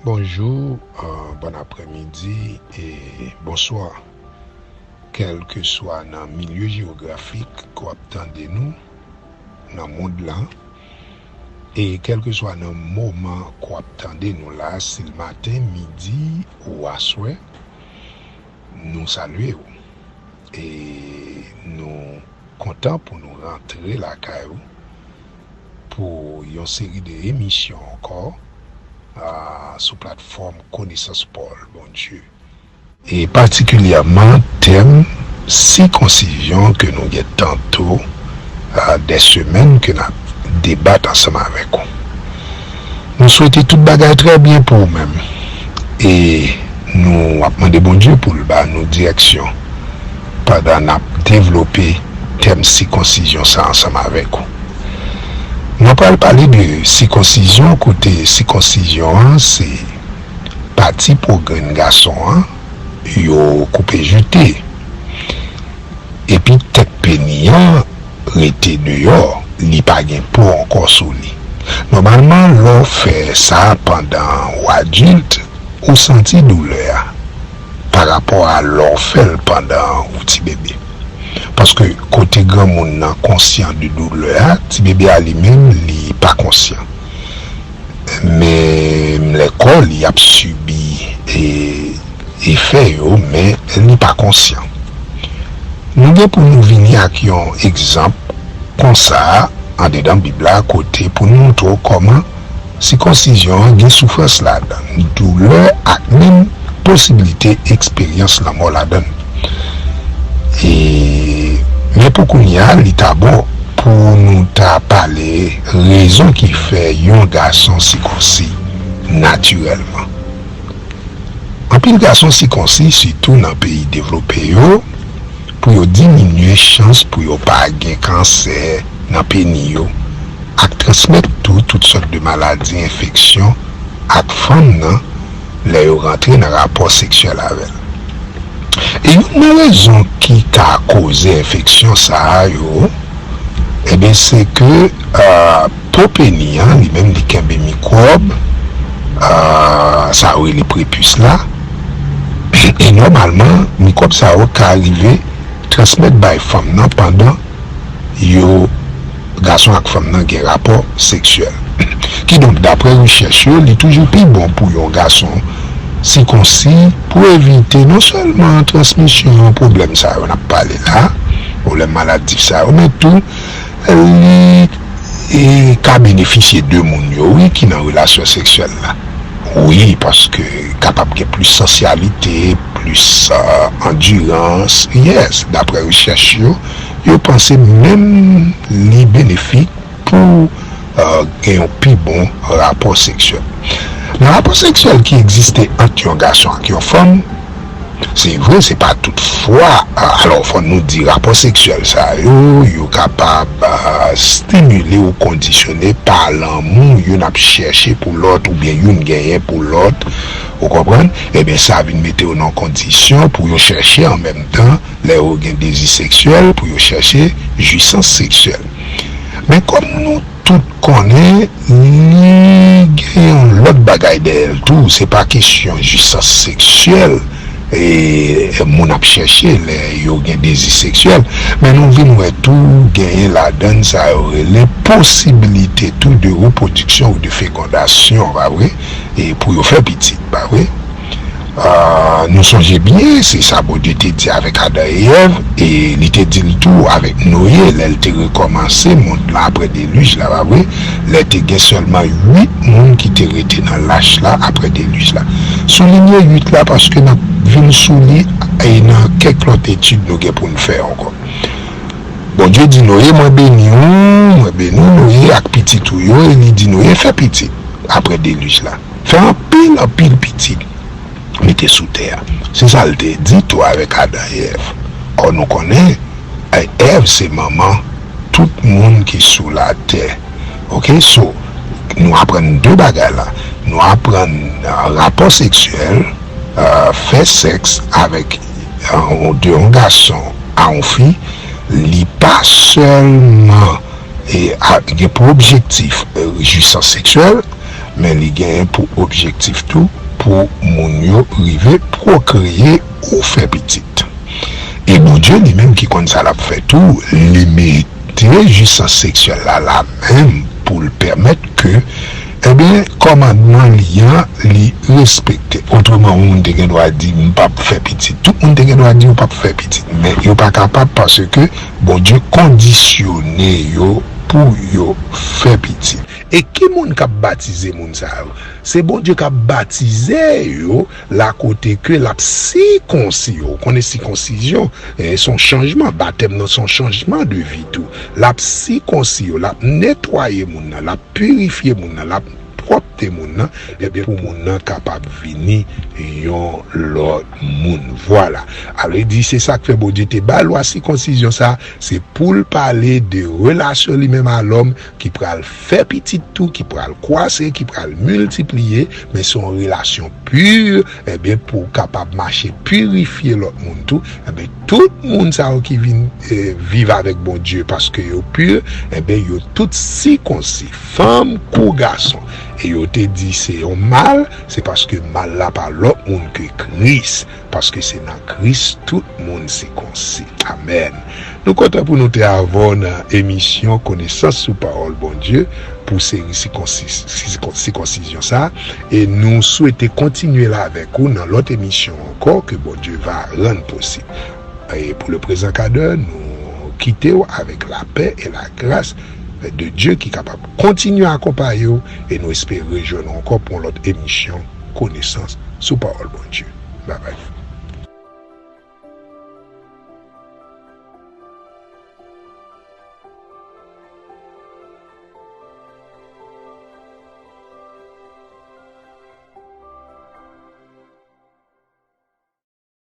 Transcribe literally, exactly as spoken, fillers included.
Bonjou, euh, bon aprèmidi e bonswa. Kèlkeswa nan milye jewografik ke w ap tande nou nan mond lan, e kèlkeswa nan moman ke w ap tande nou la, si l maten, midi ou aswè, nou salye w. E nou kontan pou nou rantre lakay ou pou yon seri de emisyon ankò, ah, sou platfòm Konesans Paul Bondye. E patikilyèman tèm sikonsizyon ke nou gen tanto, ah, dè semèn ke n ap debat ansanm avèk ou. Nou swete tout bagay trè byen pou ou menm. E nou ap mande Bondye pou l ba nou direksyon pandan n ap devlope tèm sikonsizyon sa ansanm avèk ou. Nou pral pale de sikonsizyon, kote sikonsizyon an se pati po grenn gason an, yo koupe jete. Epi tèt peni an rete deyò, li pa gen po ankò sou li. Nòmalman, lè w fè sa pandan w adilt, ou santi doulè a pa rapò a lè w fè l pandan ou ti bebe. Paske kote granmoun nan konsyan de doulè a, ti bebe a li menm, li pa konsyan. Men lè kò li ap sibi e, efè yo, men li pa konsyan. Nou gen pou nou vini ak yon egzanp konsa andedan Bib la, kote pou nou montre w kòman sikonsizyon an gen soufrans ladan l, doulè ak menm posiblite eksperyans lanmò ladan l. E, men pou kounye a, li ta bon pou nou ta pale rezon ki fè yon gason sikonsi natirèlman. Anpil gason sikonsi, sitou nan peyi devlope yo, pou yo diminye chans pou yo pa gen kansè nan peni yo, ak transmèt tou tout sòt de maladi, enfeksyon, ak fanm nan, lè yo rantre nan rapò seksyèl avè l. E youn nan rezon ki ka koze enfeksyon sa a yo, ebyen, se ke, ah, po peni an, li menm, li kenbe mikwòb, ah, sa yo rele prepis la. E nòmalman, mikwòb sa yo ka rive transmèt bay fanm nan pandan yo, gason ak fanm nan gen rapò seksyèl. Kidonk, daprè rechèch yo, li toujou pi bon pou yon gason sikonsi pou evite non sèlman transmisyon pwoblèm sa yo n ap pale la, pwoblèm maladif sa yo, men tou li, e, ka benefisye de moun yo, wi, ki nan relasyon seksyèl la. Wi, paske kapab gen plis sansyalite, plis, ah, andirans. Yes, daprè rechèch yo, yo panse menm li benefik pou, ah, gen yon pi bon rapò seksyèl. Nan rapò seksyèl ki egziste ant yon gason ak yon fanm, se vre, se pa tout fwa, ah, alò, fò nou di rapò seksyèl sa yo, yo kapab, ah, stimile ou kondisyone pa lanmou youn ap chèche pou lòt, oubyen youn genyen pou lòt, ou konprann? Ebyen, sa vin mete yo nan kondisyon pou yo chèche an menm tan, lè yo gen dezi seksyèl, pou yo chèche jwisans seksyèl. Men kòm nou tout konnen, li gen yon lòt bagay dèyè l tou, se pa kesyon jwisans seksyèl, e, moun ap chèche lè yo gen dezi seksyèl, men nou vin wè tou genyen ladan l sa yo rele posibilite tou de repwodiksyon ou de fekondasyon, pa vre? E pou yo fè pitit, pa vre? Ah, nou sonje byen, se sa Bondye te di avèk Adan e Èv, e li te di l tou avèk Noye, lè l te rekòmanse mond lan apre delij la, pa vre? Lè te gen sèlman uit moun ki te rete nan lach la apre delij la. Soulinye uit la, paske n ap vin sou li, e nan kèk lòt etid nou gen pou n fè ankò. Bondye di Noye, "Mwen beni w, mwen beni w, Noye, ak pitit ou yo," e li di Noye, "Fè pitit apre delij la. Fè anpil, anpil pitit mete sou tè a." Se sa l te di tou avèk Adan e Èv. Ò, nou konnen, e, Èv se manman tout moun ki sou latè. Oke, so, nou aprann de bagay la. Nou aprann, ah, rapò seksyèl, ah, fè sèks avèk, ah, de yon gason a yon fi, li pa sèlman, e, a, gen pou objektif, e, jwisans seksyèl, men li genyen pou objektif tou pou moun yo rive pwokreye ou fè pitit. E Bondye li menm ki konn sa l ap fè tou, li mete jisans seksyèl la la menm pou l pèmèt ke, ebyen, kòmandman li an, li respekte. Otreman, yon moun te gen dwa di, "M p ap fè pitit." Tout moun te gen dwa di, "Ou p ap fè pitit." Men yo pa kapab paske Bondye kondisyone yo pou yo fè pitit. E ki moun k ap batize moun sa yo? Se Bondye k ap batize yo, la kote ke l ap sikonsi yo. Ou konnen sikonsizyon, eh, se yon chanjman. Batèm nan se yon chanjman de vi tou. L ap sikonsi yo, l ap netwaye moun nan, l ap pirifye moun nan, l ap pwòpte moun nan, ebyen pou moun nan kapab vini yon lòt moun. Vwala. Alò, li di, se sa k fè Bondye te ba lwa sikonsizyon sa, se pou l pale de relasyon li menm a lòm ki pral fè pitit tou, ki pral kwase, ki pral miltipliye, men se yon relasyon pi, ebyen, pou w kapab mache pirifye lòt moun tou, ebyen, tout moun sa yo ki vin, eh, viv avèk Bondye paske yo pi, ebyen, yo tout sikonsi, fanm kou gason. E yo te di se yon mal, se paske mal la pa lòt moun ke Kris, paske se nan Kris tout moun sikonsi. Amèn. Nou kontan pou nou te avè w nan emisyon Konesans sou Pawòl Bondye pou seri sikonsi-, sikon-, sikonsizyon sa a, e nou swete kontinye la avèk ou nan lòt emisyon ankò ke Bondye va rann posib. E pou le prezan kadè, nou kite w avèk lapè e lagras de Dye ki kapab kontinye akonpaye w, e nou espere rejwenn w ankò pou yon lòt emisyon Konesans sou Pawòl Bondye. Babay.